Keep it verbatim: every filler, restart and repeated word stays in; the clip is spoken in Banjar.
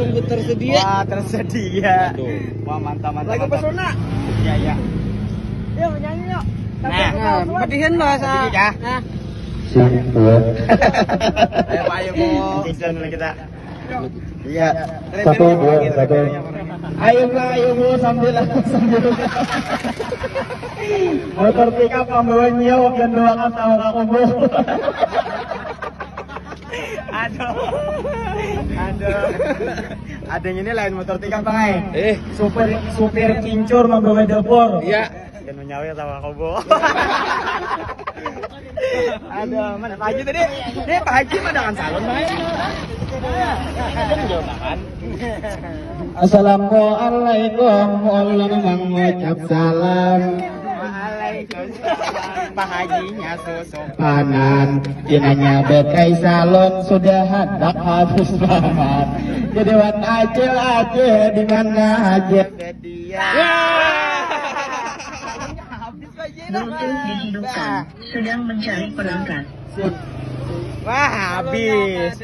Tunggu tersedia. Wah, tersedia. Aduh. Wah, mantap, mantap, lagu mantap. Pesona. Iya, iya. Yuk, nyanyi yuk. Tapi nah, nah, pedihin loh, sa-, ya. Nah. Ayo, Pak, ayo, Bu. Kencang dulu kita. Iya. Satu, dua, satu. Ayo, Bu, ayo, Bu, sambil, sambil. Motor pickup membawa nyiok dan dua kata aku, Bu. Aduh. Aduh. Ada yang ini lain motor tikam, Bang, ai. Eh. Supir, supir kincur membawa dapur. Iya. Kan menyawer sama kobo. Aduh, mana Pak Haji tadi? Nih, Pak Haji mah dengan salon, Bang. Assalamualaikum, ulun mengucap salam. Waalaikumsalam. Pak Hajinya susu. Panan, pinanya bekai salon sudah handak habis paman. Jadi wan acil, acil di mana acil? Setia. Bluetooth dihidupkan. Sedang mencari perangkat. Wah, habis.